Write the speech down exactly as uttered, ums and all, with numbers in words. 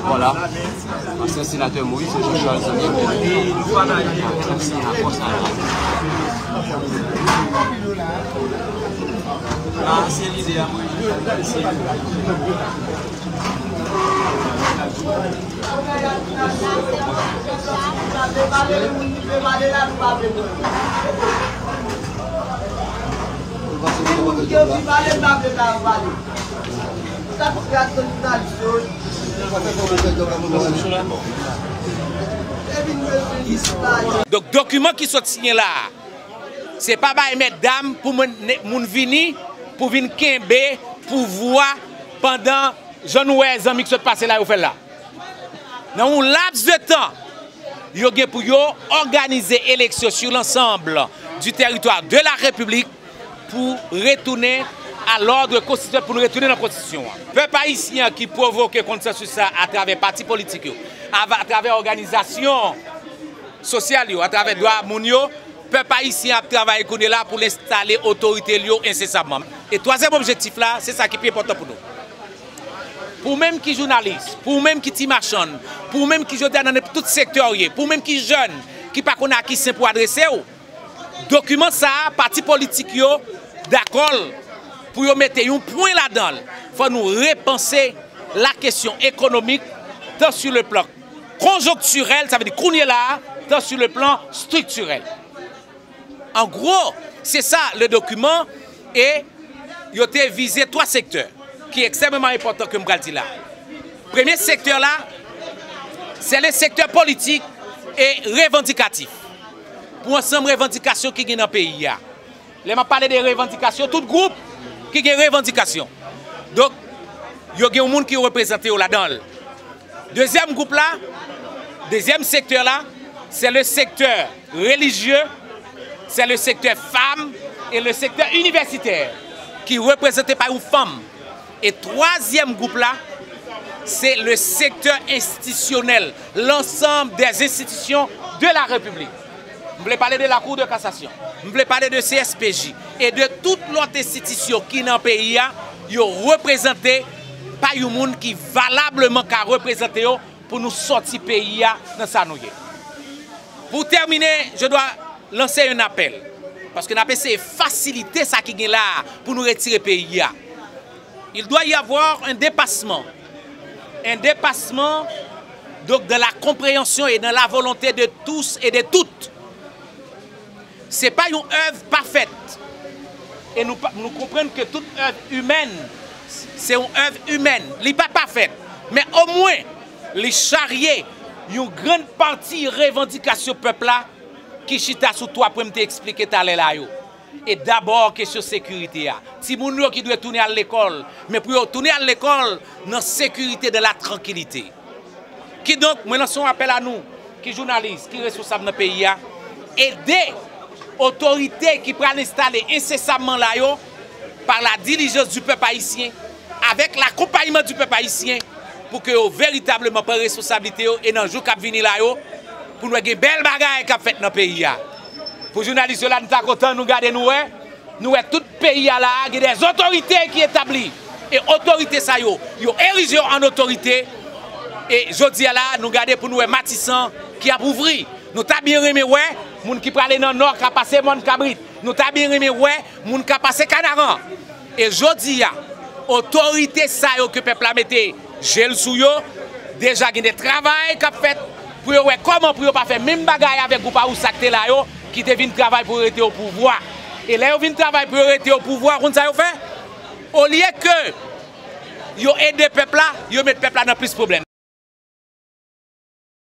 Voilà. Ansyen senatè Moïse Jean Charles Xavier Bellamy. Mèsi ankò sa la. Ah, se lide a mwen. Donk, dokiman ki sot siyen la a, se pa bay mètdam pou moun, moun vini, pou vin kenbe pouvwa pandan jan nou wè zanmi ki sot pase la yo fè l la. Nan yon laps de tan, yo gen pou yo òganize eleksyon sur l'ensemble du territoire de la République pou retounen à l'ordre constitutionnel, pou nou retounen nan konstitisyon an. Pèp ayisyen an ki pwovoke konsansis sa atravè pati politik yo, ava-, atravè òganizasyon sosyal yo, atravè dwa moun yo, pèp ayisyen ap travay kounye la pou l enstale otorite l yo ensesamman. E twazyèm objektif la, se sa ki pi enpòtan pou nou. Pou ou menm ki jounalis, pou ou menm ki ti machann, pou ou menm ki jodi a nan nenpòt tout sektè w ye, pou ou menm ki jèn, ki pa konn a ki sen pou adrese w, dokiman sa a, pati politik yo dakò l pou yo mete yon pwen ladan l. Fò nou repanse la kesyon ekonomik, tan sur le plan konjonktirèl, sa vle di kounye la a, tan sur le plan striktirèl. An gwo, se sa le dokiman, e yo te vize twa sektè ki ekstrèmeman enpòtan ke m pral di la. Premye sektè la, se le sektè politik e revandikatif. Pou ansanm revandikasyon ki gen nan peyi a. Lè m ap pale de revandikasyon, tout gwoup ki gen revandikasyon. Donk, yo gen yon moun ki reprezante yo ladan l. Dezyèm gwoup la, dezyèm sektè la, se le sektè relijye, se le sektè fanm e le sektè inivèsitè ki reprezante pa yon fanm. E twazyèm gwoup la, se le sektè enstitisyonèl, l'ensemble des institutions de la République. M vle pale de la Cour de cassation, m vle pale de C S P J e de tout lòt enstitisyon ki nan peyi a, yo reprezante pa yon moun ki valableman ka reprezante yo pou nou sòti peyi a nan sa nou ye. Pou tèmine, je dois lancer un appel, paske n ap eseye fasilite sa ki gen la a pou nou retire peyi a. Il doit y avoir un dépassement. Un dépassement, donc, dans la compréhension et dans la volonté de tous et de toutes. Se pa yon èv pafèt. E nou pa, nou konprann ke tout èv imèn, se yon èv imèn. Li pa pafèt. Men omwen, li charye yon grann pati revandikasyon pèp la ki chita sou twa pwen m te eksplike talè la yo. E dabò, kesyon sekirite a. Timoun yo ki dwe tounen al lekòl, men pou yo tounen al lekòl nan sekirite, dans la tranquillité. Kidonk, mwen lanse yon apèl a nou, ki jounalis, ki responsab nan peyi a, ede otorite ki pral enstale ensesamman la yo, par la diligence du peuple haïtien, avec l'accompagnement du peuple haïtien, pou ke yo veritableman pran responsablite yo e nan jou k ap vini la yo, pou nou wè gen bèl bagay k ap fèt nan peyi a. Pou jounalis yo la, nou ta kontan nou gade nou wè, nou wè tout peyi a la a, gen de otorite ki etabli. E otorite sa yo, yo erije yo an otorite. E jodi a la, nou gade pou nou wè Matisan ki ap ouvri. Nou ta byen renmen wè moun ki prale nan Nò ka pase Mòn Kabrit. Nou ta byen renmen wè moun ka pase Kanaran. E jodi a, otorite sa yo ke pèp la mete je l sou yo, deja gen de travay k ap fèt pou yo wè kòman pou yo pa fè menm bagay avèk gwoup a Rousak te la yo, ki te vin travay pou yo rete o pouvwa. E lè yo vin travay pou yo rete o pouvwa, ou konn sa yo fè? Olye ke yo ede pèp la, yo met pèp la nan plis pwoblèm.